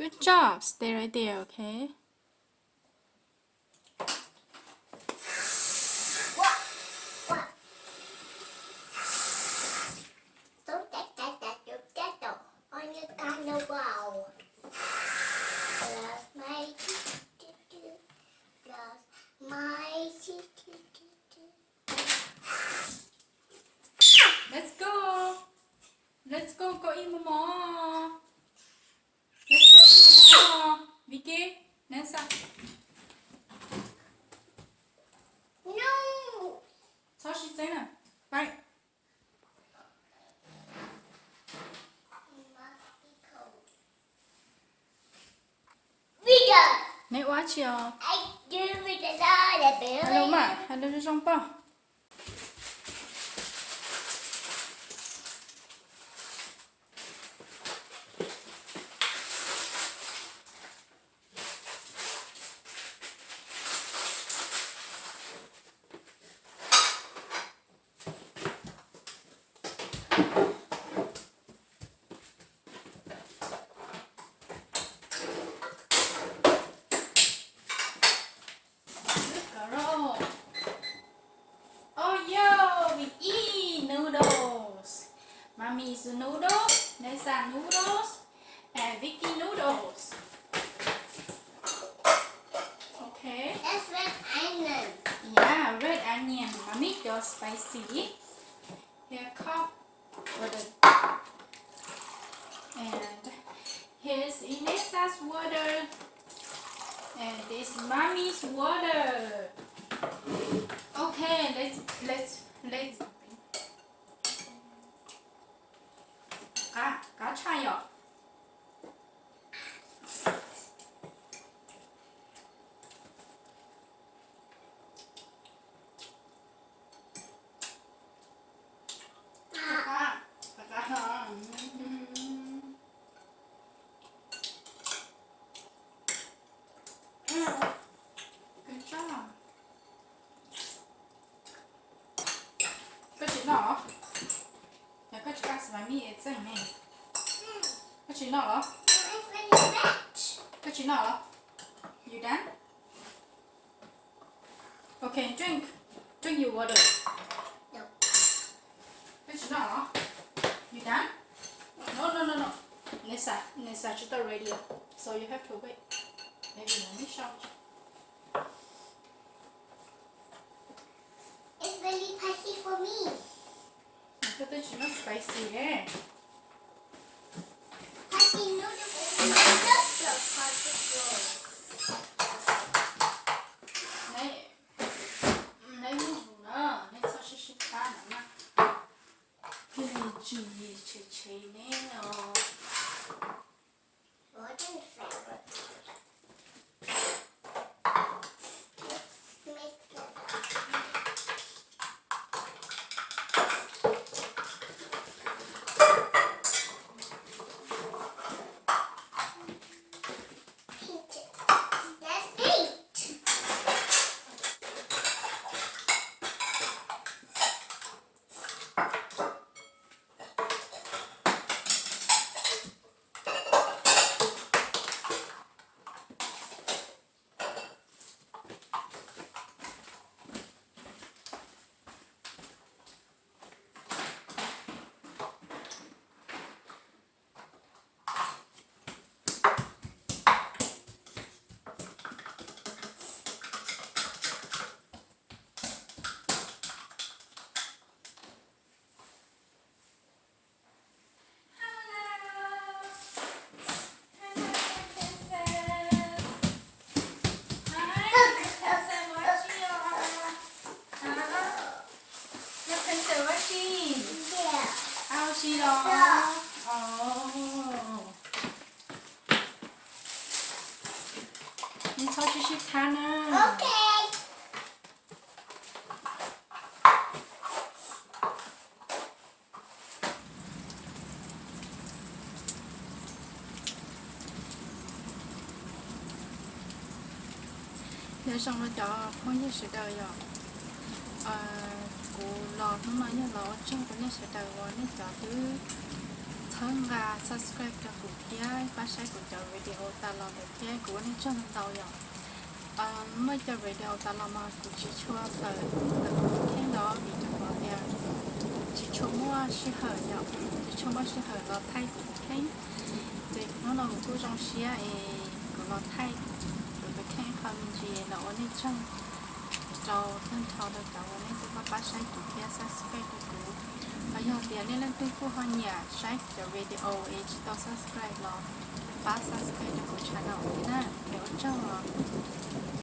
Good job. Stay right there, okay? Let's go. Let's go, go eat mama. Let's go eat mama. Vicky, Nessa. No. Txhob sib txeeb na. Bye. Neb ua tsi os? Hais lus mas, hais lus zoo zoo pog. Oh, yo, we eat noodles. Mommy's noodles, Nessa noodles, and Vicky noodles. Okay. That's red onion. Yeah, red onion. Mommy cov spicy. Here, cup. Water. And here's Inesa's water. And this mommy's water. Okay, let's let's let's. Qab, qab tshaj yom. Good job. Koj tsis noj los? Yog koj tsis noj xav mas mij txeeg ne. Koj tsis noj los? Koj tsis noj los? You done? Okay, drink. Drink your water. Koj tsis noj los? You done? No, no, no, no. Nesa, Nesa tsis tau ready, so you have to wait. Maybe let me show you. It's really spicy for me. Koj twb tsis noj spicy ne. Spicy noodles is not so spicy. Neb, neb muaj hlub na, neb txhob sib sib thab no na. Thiaj li tsum tshem tshem neb os. Hello. Hello, princess. Hi, princess, ua tsi os? Hab? Yog princess ua tsi? Ua si los? Oh. Neb txhob sib sib thab na. Nyob zoo no cov phooj ywg sawv daws yom. Kuv los hnub no yog los ua tsaug rau nej sawv daws uas nej cov twb Thov nqa subscribe rau kuv thiab pab saib kuv cov video tas los ntawd thiab kuv ua nej tsaug ntau yom. Muaj cov video tas los mas kuv tsis tshua tawm kuv tus kheej los vim rau qhov tias tsis tshua muaj sij hawm yom, tsis tshua muaj sij hawm los thaij kuv tus kheej. Ces hnub no kuv kuj zoo siab es kuv los thaij kuv tus kheej qhov me ntsis los ua nej tsaug rau tag nrho rau cov uas nej twb pab pab saib kuv thiab subscribe rau kuv. Ho yog tias nej leej twg kuj ho nyiam saib kuv cov video es tsis tau subscribe los pab subscribe rau kuv channel thiab na, es ua tsaug os.